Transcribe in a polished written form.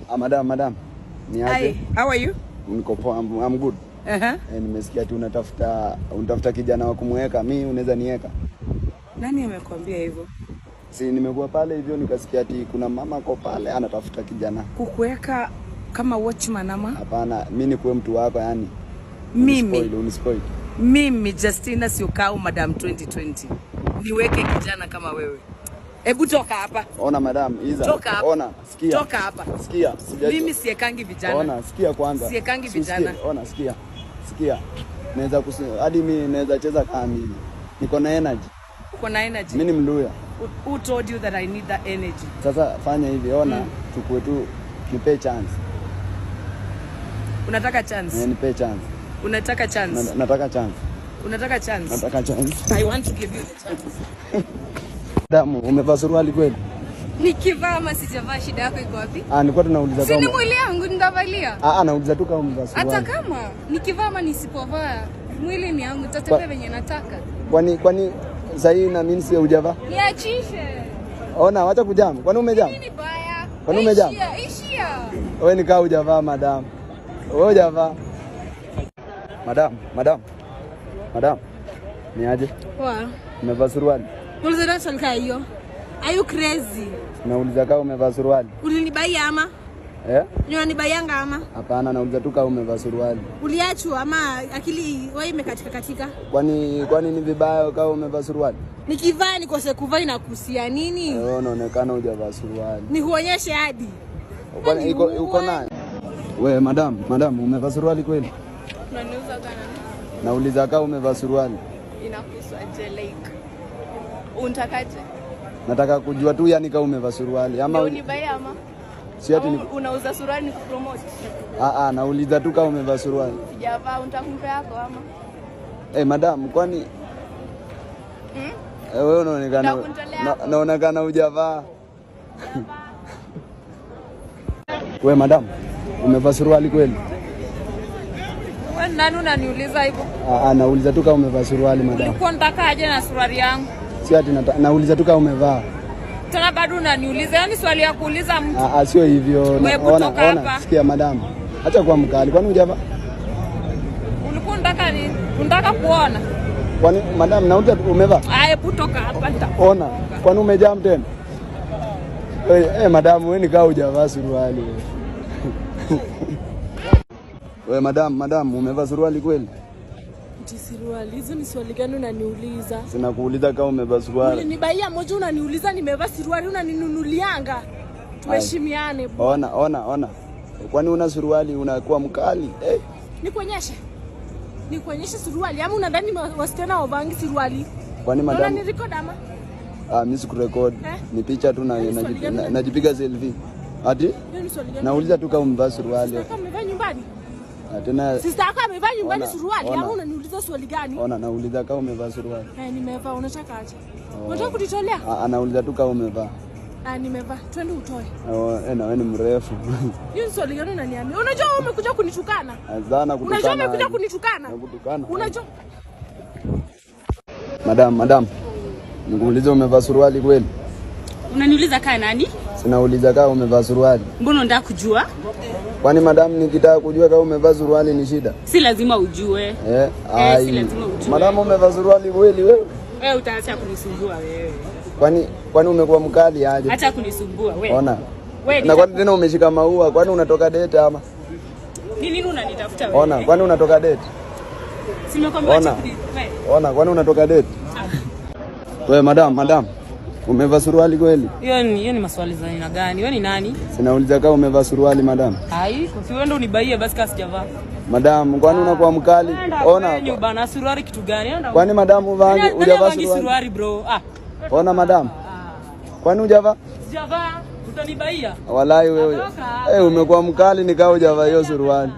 Ah, madam, madam. Ni aje? Hi, how are you? Niko poa, I'm good. Eh, nimesikia ati unatafuta kijana wa kumweka. Mi unaweza niweka? Nani amekwambia hivyo? Si nimekuwa pale hivyo nikasikia ati kuna mama ako pale anatafuta kijana. Kukuweka kama watchman ama? Hapana, mi nikuwe mtu wako yani. Mimi Unispoil, unispoil. Mimi Justina Syokau Madam 2020. Niweke kijana kama wewe? Hebu toka hapa. Ona madam, Iza. Toka hapa. Ona, sikia. Toka hapa. Sikia, sija. Mimi siekangi vijana. Ona, sikia kwanza. Siekangi Si usikie. vijana. Ona, sikia. Sikia. Naweza kusi hadi mimi naweza cheza kama mimi. Niko na energy. Uko na energy. Mimi ni Mluya. Who told you that I need that energy? Sasa fanya hivi, ona, chukue tu nipe chance. Unataka chance? Eh, nipe chance. Unataka chance? Nataka chance. Unataka chance? Nataka chance. I want to give you the chance. Damu, umevaa suruali kweli? Nikivaa ama sijavaa, shida yako iko wapi? Ah, nilikuwa tunauliza Si ni kama mwili yangu nitavalia. Ah, ah, nauliza tu kama umevaa Hata suruali. kama nikivaa ama nisipovaa, mwili ni yangu, nitatembea venye nataka. Kwani sasa hii na mimi si hujavaa? Niachishe. Ona, wacha kujam. Kwani umejam? Nini baya? Kwani umejam? Ishia, ishia. Wewe ni kaa hujavaa madam. Wewe hujavaa. Madam, madam. Madam. Ni aje? Poa. Umevaa suruali? Uliza swali kaa hiyo. Are you crazy? Nauliza kama umevaa suruali. Ulinibaiya ama? Eh? Ni unanibaianga ama? Hapana, nauliza tu kama umevaa suruali. Uliachwa ama akili wewe imekatika katika? Kwani ni vibaya kama umevaa suruali? Nikivaa nikose kuvaa inakuhusia nini? Wewe unaonekana hujavaa suruali. Nikuonyeshe hadi. Kwani uko naye? We madam, madam, umevaa suruali kweli? Unaniuza gana? Nauliza kama umevaa suruali. Inakuhusu aje like? Unatakaje? Nataka kujua tu yani kama umevaa suruali ama Ndio unibai ama? Si ati ni Au unauza suruali nikupromote? Ah ah, nauliza tu kama umevaa suruali. Sijavaa, unataka kumpa yako ama? Eh, madam, kwani eh, wewe unaonekana Nitakuntolea hapo. naonekana hujavaa. We madam, umevaa suruali kweli? Wewe nani unaniuliza hivyo? Ah, ah, nauliza tu kama umevaa suruali madam. Ulikuwa unataka aje na suruali yangu? Si ati nauliza tu kama umevaa. Tena bado unaniuliza, yaani swali ya kuuliza mtu. Ah, ah, sio hivyo. Wewe Ona, kutoka ona, hapa. sikia madam. Acha kuwa mkali. Kwani hujavaa? Ulikuwa unataka nini? Unataka kuona? Kwani madam, nauliza tu umevaa? Aya, hebu toka hapa nita. Ona, kwani umejam tena? Eh, madam, wewe ni kaa hujavaa suruali wewe. Wewe madam, madam, umevaa suruali kweli? Ati suruali, hizo ni swali gani unaniuliza? Sina kuuliza kama umevaa suruali. Ulinibaia moja unaniuliza nimevaa suruali unaninunulianga. Tuheshimiane. Ona, ona, ona. Kwani una suruali unakuwa mkali? Eh, Nikuonyeshe. Nikuonyeshe suruali ama unadhani wasichana wavangi suruali? Kwani madam? Unanirecord ama? Ah, mimi sikurecord. Eh? Ni picha tu na Ni swali gani? najipiga selfie. Ati? Hiyo ni swali gani? Nauliza tu kama umevaa suruali. Sister yako amevaa nyumbani? Ah, tena Sister yako amevaa nyumbani Ona, suruali ona. ama unaniuliza swali gani? Ona, nauliza kama umevaa suruali. Eh, nimevaa, unataka aje? Unataka kujitolea? Ah, anauliza tu kama umevaa. Ah, nimevaa. Twende utoe. Oh, na wewe ni mrefu. Hiyo ni swali gani unaniambia? Unajua wewe umekuja kunitukana? Sana kutukana. Unajua umekuja kunitukana? Nakutukana. Unajua Madam, madam. Nikuulize umevaa suruali kweli? Unaniuliza kaa nani? Sinauliza kama umevaa suruali. Mbona unataka kujua? Kwani madam, nikitaka kujua kama umevaa suruali ni shida? Si lazima ujue. Eh, ai. Si lazima ujue. Madam, umevaa suruali kweli wewe? Wewe utaacha kunisumbua wewe. Kwani umekuwa mkali aje? Acha kunisumbua wewe. Ona. Wewe Na kwani tena umeshika maua, kwani unatoka date ama? Ni nini unanitafuta wewe? Ona, kwani unatoka date? Simekwambia acha Ona. wewe. Ona, kwani unatoka date? Wewe madam, madam. Umevaa suruali kweli? Hiyo ni maswali za aina gani? Wewe ni nani? Sinauliza kama umevaa suruali madam. Ai, si wewe ndio unibaie basi kama sijavaa. Madam, kwani unakuwa mkali? Enda Ona. kwenyu bana, suruali kitu gani? Enda. Kwani madam uvangi Nani hujavaa havangi suruali? suruali bro? Ah, Ona madam. Kwani hujavaa? sijavaa. Utanibaia? Walai wewe. Natoka. Eh, umekuwa mkali nikaa hujavaa hiyo suruali.